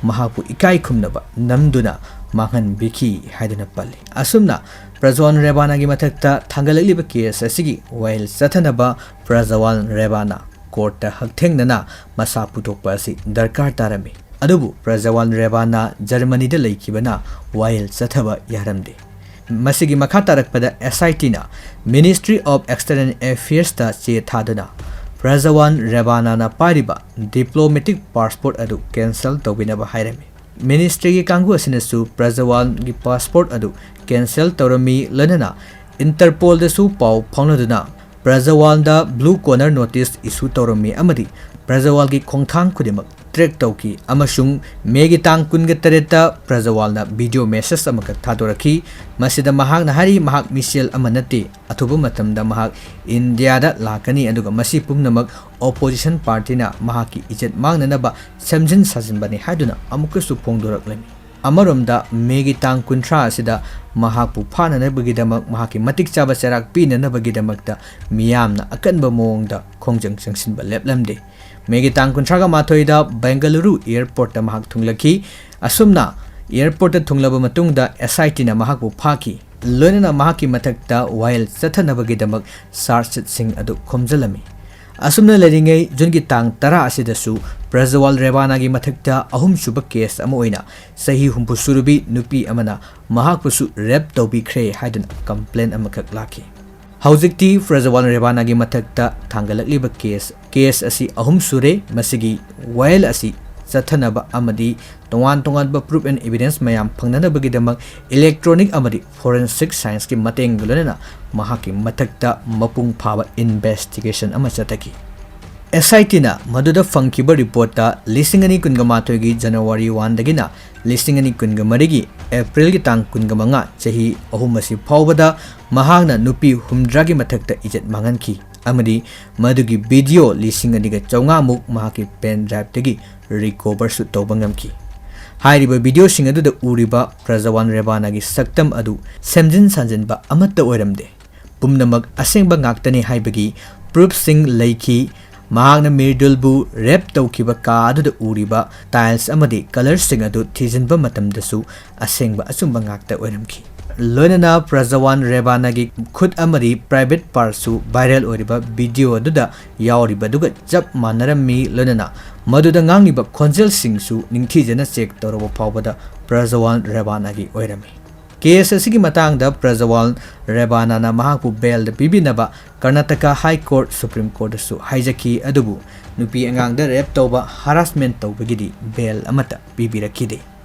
ꯃꯍꯥꯛꯄꯨ ꯏꯀꯥꯏ ꯈꯨꯝꯅꯕ ꯅꯝꯗꯨꯅ ꯃꯥꯡꯍꯟꯕꯤꯈꯤ ꯍꯥꯏꯗꯨꯅ ꯄꯜꯂꯤ꯫ ꯑꯁꯨꯝꯅ ꯄ꯭ꯔꯖꯋꯥꯟ ꯔꯦꯕꯥꯅꯥꯒꯤ ꯃꯊꯛꯇ ꯊꯥꯡꯒꯠꯂꯛꯂꯤꯕ case ꯑꯁꯤꯒꯤ ꯋꯥꯌꯦꯜ ꯆꯠꯊꯅꯕ ꯄ꯭ꯔꯖꯋꯥꯟ ꯔꯦꯕꯥꯅꯥ courtꯇ ꯍꯛꯊꯦꯡꯅꯅ ꯃꯁꯥ ꯄꯨꯊꯣꯛꯄ ꯑꯁꯤ ꯗꯔꯀꯥꯔ ꯇꯥꯔꯝꯃꯤ꯫ ꯑꯗꯨꯕꯨ ꯄ꯭ꯔꯖꯋꯥꯟ ꯔꯦꯕꯥꯅꯥ ꯖꯔꯃꯅꯤꯗ ꯂꯩꯈꯤꯕꯅ ꯋꯥꯌꯦꯜ ꯆꯠꯊꯕ ꯌꯥꯔꯝꯗꯦ꯫ ꯃꯁꯤꯒꯤ ꯃꯈꯥ ꯇꯥꯔꯛꯄꯗ S I Tꯅ Ministry of External Affairsꯇ ꯆꯦ ꯊꯥꯗꯨꯅ ꯄ꯭ꯔꯖꯋꯥꯟ ꯔꯦꯕꯥꯅꯥꯅ ꯄꯥꯏꯔꯤꯕ diplomatic passport ꯑꯗꯨ cancel ꯇꯧꯕꯤꯅꯕ ꯍꯥꯏꯔꯝꯃꯤ꯫ ꯃꯤꯅꯤꯁꯇ꯭ꯔꯤꯒꯤ ꯀꯥꯡꯕꯨ ꯑꯁꯤꯅꯁꯨ ꯄ꯭ꯔꯖꯋꯥꯜꯒꯤ ꯄꯥꯁꯄꯣꯔꯠ ꯑꯗꯨ ꯀꯦꯟꯁꯦꯜ ꯇꯧꯔꯝꯃꯤ, ꯂꯣꯏꯅꯅ ꯏꯟꯇꯔꯄꯣꯜꯗꯁꯨ ꯄꯥꯎ ꯐꯥꯎꯅꯗꯨꯅ ꯄ꯭ꯔꯖꯋꯥꯜꯗ ꯕ꯭ꯂꯨ ꯀꯣꯂꯔ ꯅꯣꯇꯤꯁ ꯏꯁꯨ ꯇꯧꯔꯝꯃꯤ ꯑꯃꯗꯤ ꯄ꯭ꯔꯖꯋꯥꯜꯒꯤ ꯈꯣꯡꯊꯥꯡ ꯈꯨꯗꯤꯡꯃꯛ ꯇ꯭ꯔꯦꯛ ꯇꯧꯈꯤ ꯑꯃꯁꯨꯡ ꯃꯦꯒꯤ ꯇꯥꯡ ꯀꯨꯟꯒ ꯇꯔꯦꯠꯇ ꯄ꯭ꯔꯖꯋꯥꯜꯅ ꯚꯤꯗꯤꯑꯣ ꯃꯦꯁꯦꯖ ꯑꯃꯈꯛ ꯊꯥꯗꯣꯔꯛꯈꯤ꯫ ꯃꯁꯤꯗ ꯃꯍꯥꯛꯅ ꯍꯥꯏꯔꯤ, ꯃꯍꯥꯛ ꯃꯤꯁꯦꯜ ꯑꯃ ꯅꯠꯇꯦ, ꯑꯊꯨꯕ ꯃꯇꯝꯗ ꯃꯍꯥꯛ ꯏꯟꯗꯤꯌꯥꯗ ꯂꯥꯛꯀꯅꯤ, ꯑꯗꯨꯒ ꯃꯁꯤ ꯄꯨꯝꯅꯃꯛ ꯑꯣꯄꯣꯖꯤꯁꯟ ꯄꯥꯔꯇꯤꯅ ꯃꯍꯥꯛꯀꯤ ꯏꯖꯠ ꯃꯥꯡꯅꯅꯕ ꯁꯦꯝꯖꯤꯟ ꯁꯥꯖꯤꯟꯕꯅꯤ ꯍꯥꯏꯗꯨꯅ ꯑꯃꯨꯛꯀꯁꯨ ꯐꯣꯡꯗꯣꯔꯛꯂꯝꯃꯤ꯫ ꯑꯃꯔꯣꯝꯗ, ꯃꯦꯒꯤ ꯇꯥꯡ ꯀꯨꯟꯊ꯭ꯔꯥ ꯑꯁꯤꯗ ꯃꯍꯥꯛꯄꯨ ꯐꯥꯅꯅꯕꯒꯤꯗꯃꯛ, ꯃꯍꯥꯛꯀꯤ ꯃꯇꯤꯛ ꯆꯥꯕ ꯆꯩꯔꯥꯛ ꯄꯤꯅꯅꯕꯒꯤꯗꯃꯛꯇ ꯃꯤꯌꯥꯝꯅ ꯑꯀꯟꯕ ꯃꯑꯣꯡꯗ ꯈꯣꯡꯖꯪ ꯆꯪꯁꯤꯟꯕ ꯂꯦꯞꯂꯝꯗꯦ꯫ ꯃꯦꯒꯤ ꯇꯥꯡ ꯀꯨꯟꯊ꯭ꯔꯥꯒ ꯃꯥꯊꯣꯏꯗ ꯕꯦꯡꯒꯂꯨꯔꯨ ꯑꯦꯌꯔꯄꯣꯔꯠꯇ ꯃꯍꯥꯛ ꯊꯨꯡꯂꯈꯤ꯫ ꯑꯁꯨꯝꯅ ꯑꯦꯌꯔꯄꯣꯔꯠꯇ ꯊꯨꯡꯂꯕ ꯃꯇꯨꯡꯗ ꯑꯦꯁ ꯑꯥꯏ ꯇꯤꯅ ꯃꯍꯥꯛꯄꯨ ꯐꯥꯈꯤ꯫ ꯂꯣꯏꯅꯅ ꯃꯍꯥꯛꯀꯤ ꯃꯊꯛꯇ ꯋꯥꯌꯦꯜ ꯆꯠꯊꯅꯕꯒꯤꯗꯃꯛ ꯆꯥꯔꯖ ꯁꯤꯠꯁꯤꯡ ꯑꯗꯨ ꯈꯣꯝꯖꯤꯜꯂꯝꯃꯤ꯫ ꯑꯁꯨꯝꯅ ꯂꯩꯔꯤꯉꯩ, ꯖꯨꯟꯒꯤ ꯇꯥꯡ ꯇꯔꯥ ꯑꯁꯤꯗꯁꯨ ꯄ꯭ꯔꯖꯋꯥꯜ ꯔꯦꯕꯥꯅꯥꯒꯤ ꯃꯊꯛꯇ ꯑꯍꯨꯝꯁꯨꯕ ꯀꯦꯁ ꯑꯃ ꯑꯣꯏꯅ ꯆꯍꯤ ꯍꯨꯝꯐꯨ ꯁꯨꯔꯕꯤ ꯅꯨꯄꯤ ꯑꯃꯅ ꯃꯍꯥꯛꯄꯨꯁꯨ ꯔꯦꯞ ꯇꯧꯕꯤꯈ꯭ꯔꯦ ꯍꯥꯏꯗꯨꯅ ꯀꯝꯄ꯭ꯂꯦꯟ ꯑꯃꯈꯛ ꯂꯥꯛꯈꯤ꯫ ꯍꯧꯖꯤꯛꯇꯤ ꯄ꯭ꯔꯖꯋꯥꯜ ꯔꯦꯕꯥꯅꯥꯒꯤ ꯃꯊꯛꯇ ꯊꯥꯡꯒꯠꯂꯛꯂꯤꯕ ꯀꯦꯁ, ꯀꯦꯁ ꯑꯁꯤ ꯑꯍꯨꯝ ꯁꯨꯔꯦ꯫ ꯃꯁꯤꯒꯤ ꯋꯥꯌꯦꯜ ꯑꯁꯤ ꯆꯠꯊꯅꯕ ꯑꯃꯗꯤ ꯇꯣꯉꯥꯟ ꯇꯣꯉꯥꯟꯕ proof and evidence ꯃꯌꯥꯝ ꯐꯪꯅꯅꯕꯒꯤꯗꯃꯛ electronic ꯑꯃꯗꯤ forensic scienceꯀꯤ ꯃꯇꯦꯡꯒ ꯂꯣꯏꯅꯅ ꯃꯍꯥꯛꯀꯤ ꯃꯊꯛꯇ ꯃꯄꯨꯡ ꯐꯥꯕ investigation ꯑꯃ ꯆꯠꯊꯈꯤ꯫ ꯑꯦꯁ ꯑꯥꯏ ꯇꯤꯅ ꯃꯗꯨꯗ ꯐꯪꯈꯤꯕ ꯔꯤꯄꯣꯔꯠꯇ ꯂꯤꯁꯤꯡ ꯑꯅꯤ ꯀꯨꯟꯒ ꯃꯥꯊꯣꯏꯒꯤ ꯖꯅꯋꯥꯔꯤ ꯋꯥꯟꯗꯒꯤꯅ ꯂꯤꯁꯤꯡ ꯑꯅꯤ ꯀꯨꯟꯒ ꯃꯔꯤꯒꯤ ꯑꯦꯄ꯭ꯔꯤꯜꯒꯤ ꯇꯥꯡ ꯀꯨꯟꯒ ꯃꯉꯥ, ꯆꯍꯤ ꯑꯍꯨꯝ ꯑꯁꯤ ꯐꯥꯎꯕꯗ ꯃꯍꯥꯛꯅ ꯅꯨꯄꯤ ꯍꯨꯝꯗ꯭ꯔꯥꯒꯤ ꯃꯊꯛꯇ ꯏꯖꯠ ꯃꯥꯡꯍꯟꯈꯤ ꯑꯃꯗꯤ ꯃꯗꯨꯒꯤ ꯚꯤꯗꯤꯑꯣ ꯂꯤꯁꯤꯡ ꯑꯅꯤꯒ ꯆꯥꯝꯃꯉꯥꯃꯨꯛ ꯃꯍꯥꯛꯀꯤ ꯄꯦꯟ ꯗ꯭ꯔꯥꯏꯚꯇꯒꯤ ꯔꯤꯀꯣꯚꯔꯁꯨ ꯇꯧꯕ ꯉꯝꯈꯤ꯫ ꯍꯥꯏꯔꯤꯕ ꯚꯤꯗꯤꯑꯣꯁꯤꯡ ꯑꯗꯨꯗ ꯎꯔꯤꯕ ꯄ꯭ꯔꯖꯋꯥꯟ ꯔꯦꯕꯥꯅꯥꯒꯤ ꯁꯛꯇꯝ ꯑꯗꯨ ꯁꯦꯝꯖꯤꯟ ꯁꯥꯖꯤꯟꯕ ꯑꯃꯠꯇ ꯑꯣꯏꯔꯝꯗꯦ꯫ ꯄꯨꯝꯅꯃꯛ ꯑꯁꯦꯡꯕ ꯉꯥꯛꯇꯅꯤ ꯍꯥꯏꯕꯒꯤ ꯄ꯭ꯔꯨꯐꯁꯤꯡ ꯂꯩꯈꯤ꯫ ꯃꯍꯥꯛꯅ ꯃꯤꯔꯗꯨꯜꯕꯨ ꯔꯦꯞ ꯇꯧꯈꯤꯕ ꯀꯥ ꯑꯗꯨꯗ ꯎꯔꯤꯕ ꯇꯥꯏꯜꯁ ꯑꯃꯗꯤ ꯀꯂꯔꯁꯤꯡ ꯑꯗꯨ ꯊꯤꯖꯤꯟꯕ ꯃꯇꯝꯗꯁꯨ ꯑꯁꯦꯡꯕ ꯑꯆꯨꯝꯕ ꯉꯥꯛꯇ ꯑꯣꯏꯔꯝꯈꯤ꯫ ꯂꯣꯏꯅꯅ ꯄ꯭ꯔꯖꯋꯥꯟ ꯔꯦꯕꯥꯅꯥꯒꯤ ꯈꯨꯠ ꯑꯃꯗꯤ ꯄ꯭ꯔꯥꯏꯚꯦꯠ ꯄꯥꯔꯠꯁꯨ ꯚꯥꯏꯔꯦꯜ ꯑꯣꯏꯔꯤꯕ ꯚꯤꯗꯤꯑꯣ ꯑꯗꯨꯗ ꯌꯥꯎꯔꯤꯕ ꯑꯗꯨꯒ ꯆꯞ ꯃꯥꯟꯅꯔꯝꯃꯤ꯫ ꯂꯣꯏꯅꯅ ꯃꯗꯨꯗ ꯉꯥꯡꯂꯤꯕ ꯈꯣꯟꯖꯦꯜꯁꯤꯡꯁꯨ ꯅꯤꯡꯊꯤꯖꯅ ꯆꯦꯛ ꯇꯧꯔꯕ ꯐꯥꯎꯕꯗ ꯄ꯭ꯔꯖꯋꯥꯟ ꯔꯦꯕꯥꯅꯥꯒꯤ ꯑꯣꯏꯔꯝꯃꯤ꯫ ꯀꯦꯁ ꯑꯁꯤꯒꯤ ꯃꯇꯥꯡꯗ ꯄ꯭ꯔꯖꯋꯥꯜ ꯔꯦꯕꯥꯅꯥꯅ ꯃꯍꯥꯛꯄꯨ ꯕꯦꯜꯗ ꯄꯤꯕꯤꯅꯕ ꯀꯔꯅꯥꯇꯀꯥ ꯍꯥꯏ ꯀꯣꯔꯠ, ꯁꯨꯄ꯭ꯔꯤꯝ ꯀꯣꯔꯠꯇꯁꯨ ꯍꯥꯏꯖꯈꯤ, ꯑꯗꯨꯕꯨ ꯅꯨꯄꯤ ꯑꯉꯥꯡꯗ ꯔꯦꯞ ꯇꯧꯕ, ꯍꯔꯥꯁꯃꯦꯟ ꯇꯧꯕꯒꯤꯗꯤ ꯕꯦꯜ ꯑꯃꯠꯇ ꯄꯤꯕꯤꯔꯛꯈꯤꯗꯦ꯫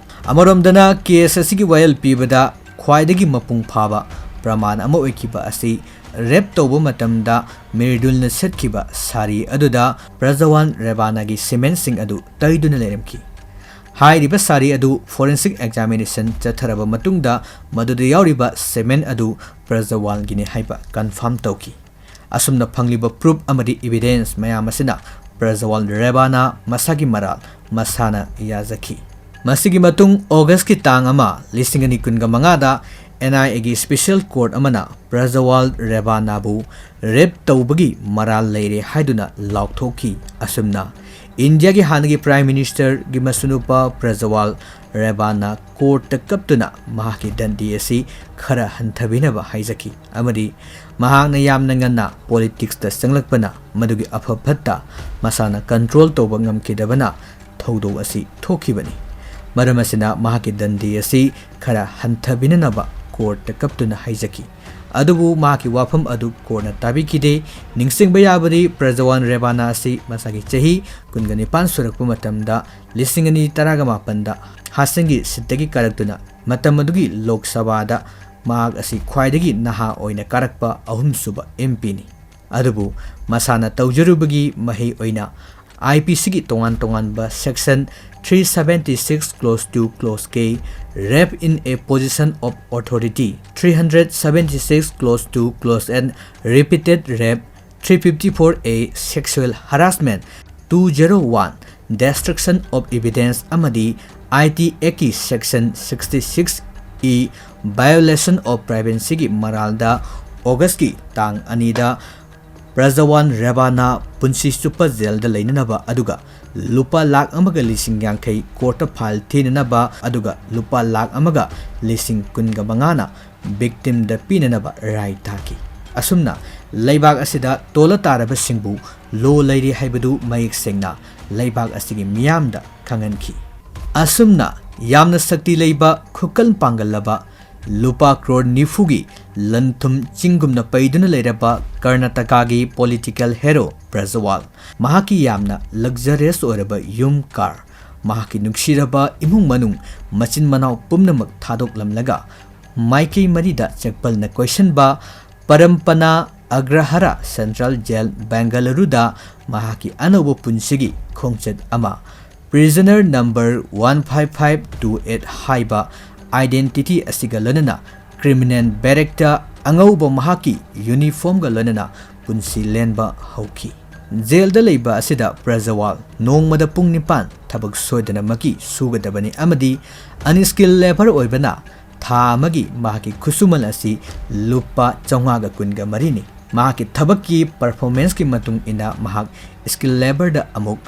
ꯑꯃꯔꯣꯝꯗꯅ ꯀꯦꯁ ꯑꯁꯤꯒꯤ ꯋꯥꯌꯦꯜ ꯄꯤꯕꯗ ꯈ꯭ꯋꯥꯏꯗꯒꯤ ꯃꯄꯨꯡ ꯐꯥꯕ ꯄ꯭ꯔꯃꯥꯟ ꯑꯃ ꯑꯣꯏꯈꯤꯕ ꯑꯁꯤ ꯔꯦꯞ ꯇꯧꯕ ꯃꯇꯝꯗ ꯃꯤꯔꯗꯨꯜꯅ ꯁꯦꯠꯈꯤꯕ ꯁꯥꯔꯤ ꯑꯗꯨꯗ ꯄ꯭ꯔꯖꯋꯥꯟ ꯔꯦꯕꯥꯅꯥꯒꯤ ꯁꯤꯃꯦꯟꯁꯤꯡ ꯑꯗꯨ ꯇꯩꯗꯨꯅ ꯂꯩꯔꯝꯈꯤ꯫ ꯍꯥꯏꯔꯤꯕ ꯁꯥꯔꯤ ꯑꯗꯨ ꯐꯣꯔꯦꯟꯁꯤꯛ ꯑꯦꯛꯖꯥꯃꯤꯅꯦꯁꯟ ꯆꯠꯊꯔꯕ ꯃꯇꯨꯡꯗ ꯃꯗꯨꯗ ꯌꯥꯎꯔꯤꯕ ꯁꯤꯃꯦꯟ ꯑꯗꯨ ꯄ꯭ꯔꯖꯋꯥꯜꯒꯤꯅꯤ ꯍꯥꯏꯕ ꯀꯟꯐꯥꯔꯝ ꯇꯧꯈꯤ꯫ ꯑꯁꯨꯝꯅ ꯐꯪꯂꯤꯕ ꯄ꯭ꯔꯨꯐ ꯑꯃꯗꯤ ꯏꯕꯤꯗꯦꯟꯁ ꯃꯌꯥꯝ ꯑꯁꯤꯅ ꯄ꯭ꯔꯖꯋꯥꯜ ꯔꯦꯕꯥꯅꯥ ꯃꯁꯥꯒꯤ ꯃꯔꯥꯜ ꯃꯁꯥꯅ ꯌꯥꯖꯈꯤ꯫ ꯃꯁꯤꯒꯤ ꯃꯇꯨꯡ ꯑꯣꯒꯁꯀꯤ ꯇꯥꯡ ꯑꯃ, ꯂꯤꯁꯤꯡ ꯑꯅꯤ ꯀꯨꯟꯒ ꯃꯉꯥꯗ ꯑꯦꯟ ꯑꯥꯏ ꯑꯦꯒꯤ ꯁ꯭ꯄꯦꯁꯤꯌꯦꯜ ꯀꯣꯔꯠ ꯑꯃꯅ ꯄ꯭ꯔꯖꯋꯥꯜ ꯔꯦꯕꯥꯅꯥꯕꯨ ꯔꯦꯞ ꯇꯧꯕꯒꯤ ꯃꯔꯥꯜ ꯂꯩꯔꯦ ꯍꯥꯏꯗꯨꯅ ꯂꯥꯎꯊꯣꯛꯈꯤ꯫ ꯑꯁꯨꯝꯅ ꯏꯟꯗꯤꯌꯥꯒꯤ ꯍꯥꯟꯅꯒꯤ ꯄ꯭ꯔꯥꯏꯝ ꯃꯤꯅꯤꯁꯇꯔꯒꯤ ꯃꯁꯨꯅꯨꯄꯥ ꯄ꯭ꯔꯖꯋꯥꯜ ꯔꯦꯕꯥꯅꯥ ꯀꯣꯔꯠꯇ ꯀꯞꯇꯨꯅ ꯃꯍꯥꯛꯀꯤ ꯗꯟꯗꯤ ꯑꯁꯤ ꯈꯔ ꯍꯟꯊꯕꯤꯅꯕ ꯍꯥꯏꯖꯈꯤ ꯑꯃꯗꯤ ꯃꯍꯥꯛꯅ ꯌꯥꯝꯅ ꯉꯟꯅ ꯄꯣꯂꯤꯇꯤꯛꯁꯇ ꯆꯪꯂꯛꯄꯅ ꯃꯗꯨꯒꯤ ꯑꯐ ꯐꯠꯇ ꯃꯁꯥꯅ ꯀꯟꯇ꯭ꯔꯣꯜ ꯇꯧꯕ ꯉꯝꯈꯤꯗꯕꯅ ꯊꯧꯗꯣꯛ ꯑꯁꯤ ꯊꯣꯛꯈꯤꯕꯅꯤ꯫ ꯃꯔꯝ ꯑꯁꯤꯅ ꯃꯍꯥꯛꯀꯤ ꯗꯟꯗꯤ ꯑꯁꯤ ꯈꯔ ꯍꯟꯊꯕꯤꯅꯅꯕ ꯀꯣꯔꯠꯇ ꯀꯞꯇꯨꯅ ꯍꯥꯏꯖꯈꯤ꯫ ꯑꯗꯨꯕꯨ ꯃꯍꯥꯛꯀꯤ ꯋꯥꯐꯝ ꯑꯗꯨ ꯀꯣꯔꯠꯅ ꯇꯥꯕꯤꯈꯤꯗꯦ꯫ ꯅꯤꯡꯁꯤꯡꯕ ꯌꯥꯕꯗꯤ ꯄ꯭ꯔꯖꯋꯥꯟ ꯔꯦꯕꯥꯅꯥ ꯑꯁꯤ ꯃꯁꯥꯒꯤ ꯆꯍꯤ ꯀꯨꯟꯒ ꯅꯤꯄꯥꯟ ꯁꯨꯔꯛꯄ ꯃꯇꯝꯗ ꯂꯤꯁꯤꯡ ꯑꯅꯤ ꯇꯔꯥꯒ ꯃꯥꯄꯟꯗ ꯍꯥꯁꯟꯒꯤ ꯁꯤꯠꯇꯒꯤ ꯀꯥꯔꯛꯇꯨꯅ ꯃꯇꯝ ꯑꯗꯨꯒꯤ ꯂꯣꯛ ꯁꯚꯥꯗ ꯃꯍꯥꯛ ꯑꯁꯤ ꯈ꯭ꯋꯥꯏꯗꯒꯤ ꯅꯍꯥ ꯑꯣꯏꯅ ꯀꯥꯔꯛꯄ ꯑꯍꯨꯝꯁꯨꯕ ꯑꯦꯝ ꯄꯤꯅꯤ꯫ ꯑꯗꯨꯕꯨ ꯃꯁꯥꯅ ꯇꯧꯖꯔꯨꯕꯒꯤ ꯃꯍꯩ ꯑꯣꯏꯅ ꯑꯥꯏ ꯄꯤ ꯁꯤꯒꯤ ꯇꯣꯉꯥꯟ ꯇꯣꯉꯥꯟꯕ section three seventy six clause two clause K, rape in a position of authority, three hundred seventy six clause two clause N, repeated rape, three fifty four A, sexual harassment, two zero one, destruction of evidence ꯑꯃꯗꯤ I T ꯑꯦꯛꯀꯤ section sixty six E, violation of privacyꯒꯤ ꯃꯔꯥꯜꯗ ꯑꯣꯒꯁꯀꯤ ꯇꯥꯡ ꯑꯅꯤꯗ ꯄ꯭ꯔꯖꯋꯥꯟ ꯔꯦꯕꯥꯅꯥ ꯄꯨꯟꯁꯤ ꯆꯨꯞꯄ ꯖꯦꯜꯗ ꯂꯩꯅꯅꯕ ꯑꯗꯨꯒ ꯂꯨꯄꯥ ꯂꯥꯈ ꯑꯃꯒ ꯂꯤꯁꯤꯡ ꯌꯥꯡꯈꯩ ꯀꯣꯔꯠꯇ ꯐꯥꯏꯜ ꯊꯤꯅꯅꯕ ꯑꯗꯨꯒ ꯂꯨꯄꯥ ꯂꯥꯈ ꯑꯃꯒ ꯂꯤꯁꯤꯡ ꯀꯨꯟꯒ ꯃꯉꯥꯅ ꯚꯤꯛꯇꯤꯝꯗ ꯄꯤꯅꯅꯕ ꯔꯥꯏ ꯊꯥꯈꯤ꯫ ꯑꯁꯨꯝꯅ ꯂꯩꯕꯥꯛ ꯑꯁꯤꯗ ꯇꯣꯜꯂ ꯇꯥꯔꯕꯁꯤꯡꯕꯨ ꯂꯣ ꯂꯩꯔꯤ ꯍꯥꯏꯕꯗꯨ ꯃꯌꯦꯛ ꯁꯦꯡꯅ ꯂꯩꯕꯥꯛ ꯑꯁꯤꯒꯤ ꯃꯤꯌꯥꯝꯗ ꯈꯪꯍꯟꯈꯤ꯫ ꯑꯁꯨꯝꯅ ꯌꯥꯝꯅ ꯁꯛꯇꯤ ꯂꯩꯕ, ꯈꯨꯀꯟ ꯄꯥꯡꯒꯜꯂꯕ, ꯂꯨꯄꯥ ꯀ꯭ꯔꯣꯔ ꯅꯤꯐꯨꯒꯤ ꯂꯟ-ꯊꯨꯝ ꯆꯤꯡꯒꯨꯝꯅ ꯄꯩꯗꯨꯅ ꯂꯩꯔꯕ ꯀꯔꯅꯥꯇꯀꯥꯒꯤ political hero ꯄ꯭ꯔꯖꯋꯥꯜ꯫ ꯃꯍꯥꯛꯀꯤ ꯌꯥꯝꯅ luxurious ꯑꯣꯏꯔꯕ ꯌꯨꯝ, car, ꯃꯍꯥꯛꯀꯤ ꯅꯨꯡꯁꯤꯔꯕ ꯏꯃꯨꯡ ꯃꯅꯨꯡ, ꯃꯆꯤꯟ ꯃꯅꯥꯎ ꯄꯨꯝꯅꯃꯛ ꯊꯥꯗꯣꯛꯂꯝꯂꯒ ꯃꯥꯏꯀꯩ ꯃꯔꯤꯗ ꯆꯦꯛꯄꯜꯅ ꯀꯣꯏꯁꯤꯟꯕ ꯄꯔꯝꯄꯅꯥ ꯑꯒ꯭ꯔꯍꯥꯔꯥ Central Jail, ꯕꯦꯡꯒꯂꯨꯔꯨꯗ ꯃꯍꯥꯛꯀꯤ ꯑꯅꯧꯕ ꯄꯨꯟꯁꯤꯒꯤ ꯈꯣꯡꯆꯠ ꯑꯃ, prisoner number one five five two eight ꯍꯥꯏꯕ identity ꯑꯁꯤꯒ ꯂꯣꯏꯅꯅ criminal barrackꯇ ꯑꯉꯧꯕ ꯃꯍꯥꯛꯀꯤ uniformꯒ ꯂꯣꯏꯅꯅ ꯄꯨꯟꯁꯤ ꯂꯦꯟꯕ ꯍꯧꯈꯤ꯫ ꯖꯦꯜꯗ ꯂꯩꯕ ꯑꯁꯤꯗ ꯄ꯭ꯔꯖꯋꯥꯜ ꯅꯣꯡꯃꯗ ꯄꯨꯡ ꯅꯤꯄꯥꯟ ꯊꯕꯛ ꯁꯣꯏꯗꯅꯃꯛꯀꯤ ꯁꯨꯒꯗꯕꯅꯤ ꯑꯃꯗꯤ unskilled labour ꯑꯣꯏꯕꯅ ꯊꯥ ꯑꯃꯒꯤ ꯃꯍꯥꯛꯀꯤ ꯈꯨꯠꯁꯨꯃꯟ ꯑꯁꯤ ꯂꯨꯄꯥ ꯆꯥꯝꯃꯉꯥꯒ ꯀꯨꯟꯒ ꯃꯔꯤꯅꯤ꯫ ꯃꯍꯥꯛꯀꯤ ꯊꯕꯛꯀꯤ performanceꯀꯤ ꯃꯇꯨꯡ ꯏꯟꯅ ꯃꯍꯥꯛ skilled labourꯗ ꯑꯃꯨꯛ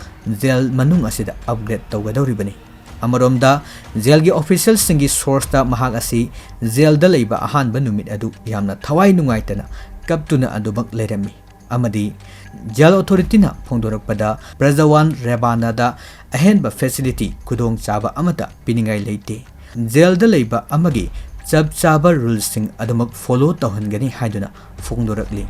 ꯖꯦꯜ ꯃꯅꯨꯡ ꯑꯁꯤꯗ upgrade ꯇꯧꯒꯗꯧꯔꯤꯕꯅꯤ꯫ ꯑꯃꯔꯣꯝꯗ, ꯖꯦꯜꯒꯤ officialꯁꯤꯡꯒꯤ sourceꯇ ꯃꯍꯥꯛ ꯑꯁꯤ ꯖꯦꯜꯗ ꯂꯩꯕ ꯑꯍꯥꯟꯕ ꯅꯨꯃꯤꯠ ꯑꯗꯨ ꯌꯥꯝꯅ ꯊꯋꯥꯏ ꯅꯨꯡꯉꯥꯏꯇꯅ ꯀꯞꯇꯨꯅ ꯑꯗꯨꯃꯛ ꯂꯩꯔꯝꯃꯤ ꯑꯃꯗꯤ ꯖꯦꯜ authorityꯅ ꯐꯣꯡꯗꯣꯔꯛꯄꯗ ꯄ꯭ꯔꯖꯋꯥꯟ ꯔꯦꯕꯥꯅꯥꯗ ꯑꯍꯦꯟꯕ facility ꯈꯨꯗꯣꯡꯆꯥꯕ ꯑꯃꯠꯇ ꯄꯤꯅꯤꯡꯉꯥꯏ ꯂꯩꯇꯦ꯫ ꯖꯦꯜꯗ ꯂꯩꯕ ꯑꯃꯒꯤ ꯆꯞ ꯆꯥꯕ ruleꯁꯤꯡ ꯑꯗꯨꯃꯛ follow ꯇꯧꯍꯟꯒꯅꯤ ꯍꯥꯏꯗꯨꯅ ꯐꯣꯡꯗꯣꯔꯛꯂꯤ꯫